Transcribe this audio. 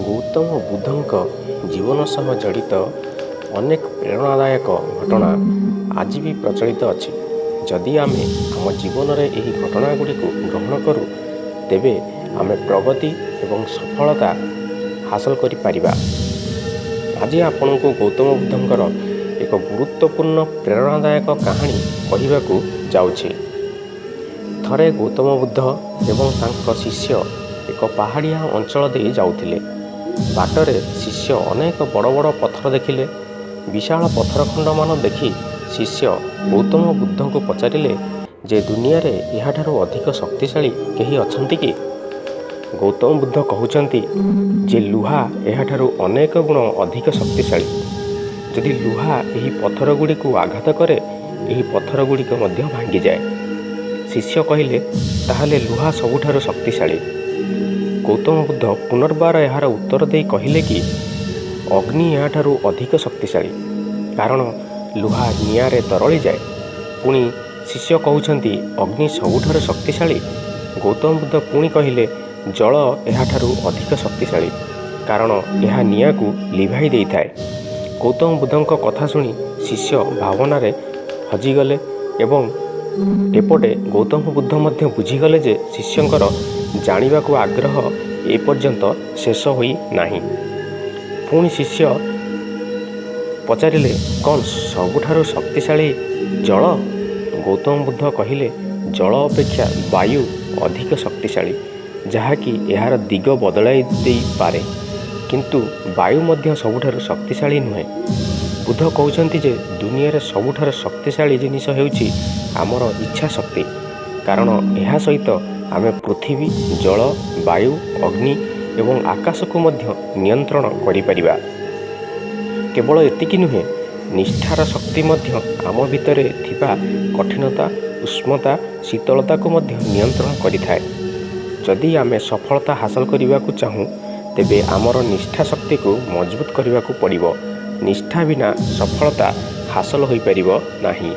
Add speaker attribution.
Speaker 1: ଗୌତମ ବୁଦ୍ଧଙ୍କ ଜୀବନ ସହ ଜଡ଼ିତ ଅନେକ ପ୍ରେରଣାଦାୟକ ଘଟଣା ଆଜି ବି ପ୍ରଚଳିତ ଅଛି। ଯଦି ଆମେ ଆମ ଜୀବନରେ ଏହି ଘଟଣାଗୁଡ଼ିକୁ ଗ୍ରହଣ କରୁ, ତେବେ ଆମେ ପ୍ରଗତି ଏବଂ ସଫଳତା ହାସଲ କରିପାରିବା। ଆଜି ଆପଣଙ୍କୁ ଗୌତମ ବୁଦ୍ଧଙ୍କର ଏକ ଗୁରୁତ୍ୱପୂର୍ଣ୍ଣ ପ୍ରେରଣାଦାୟକ କାହାଣୀ କହିବାକୁ ଯାଉଛି। ଥରେ ଗୌତମ ବୁଦ୍ଧ ଏବଂ ତାଙ୍କ ଶିଷ୍ୟ ଏକ ପାହାଡ଼ିଆ ଅଞ୍ଚଳ ଦେଇ ଯାଉଥିଲେ। ବାଟରେ ଶିଷ୍ୟ ଅନେକ ବଡ଼ ବଡ଼ ପଥର ଦେଖିଲେ। ବିଶାଳ ପଥର ଖଣ୍ଡମାନ ଦେଖି ଶିଷ୍ୟ ଗୌତମ ବୁଦ୍ଧଙ୍କୁ ପଚାରିଲେ ଯେ ଦୁନିଆରେ ଏହାଠାରୁ ଅଧିକ ଶକ୍ତିଶାଳୀ କେହି ଅଛନ୍ତି କି? ଗୌତମ ବୁଦ୍ଧ କହୁଛନ୍ତି ଯେ ଲୁହା ଏହାଠାରୁ ଅନେକ ଗୁଣ ଅଧିକ ଶକ୍ତିଶାଳୀ। ଯଦି ଲୁହା ଏହି ପଥରଗୁଡ଼ିକୁ ଆଘାତ କରେ, ଏହି ପଥରଗୁଡ଼ିକ ମଧ୍ୟ ଭାଙ୍ଗିଯାଏ। ଶିଷ୍ୟ କହିଲେ, ତାହେଲେ ଲୁହା ସବୁଠାରୁ ଶକ୍ତିଶାଳୀ। ଗୌତମ ବୁଦ୍ଧ ପୁନର୍ବାର ଏହାର ଉତ୍ତର ଦେଇ କହିଲେ କି ଅଗ୍ନି ଏହାଠାରୁ ଅଧିକ ଶକ୍ତିଶାଳୀ, କାରଣ ଲୁହା ନିଆଁରେ ତରଳିଯାଏ। ପୁଣି ଶିଷ୍ୟ କହୁଛନ୍ତି ଅଗ୍ନି ସବୁଠାରୁ ଶକ୍ତିଶାଳୀ। ଗୌତମ ବୁଦ୍ଧ ପୁଣି କହିଲେ ଜଳ ଏହାଠାରୁ ଅଧିକ ଶକ୍ତିଶାଳୀ, କାରଣ ଏହା ନିଆଁକୁ ଲିଭାଇ ଦେଇଥାଏ। ଗୌତମ ବୁଦ୍ଧଙ୍କ କଥା ଶୁଣି ଶିଷ୍ୟ ଭାବନାରେ ହଜିଗଲେ ଏବଂ ଏପଟେ ଗୌତମ ବୁଦ୍ଧ ମଧ୍ୟ ବୁଝିଗଲେ ଯେ ଶିଷ୍ୟଙ୍କର ଜାଣିବାକୁ ଆଗ୍ରହ ଏପର୍ଯ୍ୟନ୍ତ ଶେଷ ହୋଇନାହିଁ। ପୁଣି ଶିଷ୍ୟ ପଚାରିଲେ, କ'ଣ ସବୁଠାରୁ ଶକ୍ତିଶାଳୀ ଜଳ? ଗୌତମ ବୁଦ୍ଧ କହିଲେ, ଜଳ ଅପେକ୍ଷା ବାୟୁ ଅଧିକ ଶକ୍ତିଶାଳୀ, ଯାହାକି ଏହାର ଦିଗ ବଦଳାଇ ଦେଇପାରେ। କିନ୍ତୁ ବାୟୁ ମଧ୍ୟ ସବୁଠାରୁ ଶକ୍ତିଶାଳୀ ନୁହେଁ। ବୁଦ୍ଧ କହୁଛନ୍ତି ଯେ ଦୁନିଆରେ ସବୁଠାରୁ ଶକ୍ତିଶାଳୀ ଜିନିଷ ହେଉଛି ଆମର ଇଚ୍ଛା ଶକ୍ତି, କାରଣ ଏହା ସହିତ ଆମେ ପୃଥିବୀ, ଜଳ, ବାୟୁ, ଅଗ୍ନି ଏବଂ ଆକାଶକୁ ମଧ୍ୟ ନିୟନ୍ତ୍ରଣ କରିପାରିବା। କେବଳ ଏତିକି ନୁହେଁ, ନିଷ୍ଠାର ଶକ୍ତି ମଧ୍ୟ ଆମ ଭିତରେ ଥିବା କଠିନତା, ଉଷ୍ମତା, ଶୀତଳତାକୁ ମଧ୍ୟ ନିୟନ୍ତ୍ରଣ କରିଥାଏ। ଯଦି ଆମେ ସଫଳତା ହାସଲ କରିବାକୁ ଚାହୁଁ, ତେବେ ଆମର ନିଷ୍ଠା ଶକ୍ତିକୁ ମଜବୁତ କରିବାକୁ ପଡ଼ିବ। ନିଷ୍ଠା ବିନା ସଫଳତା ହାସଲ ହୋଇପାରିବ ନାହିଁ।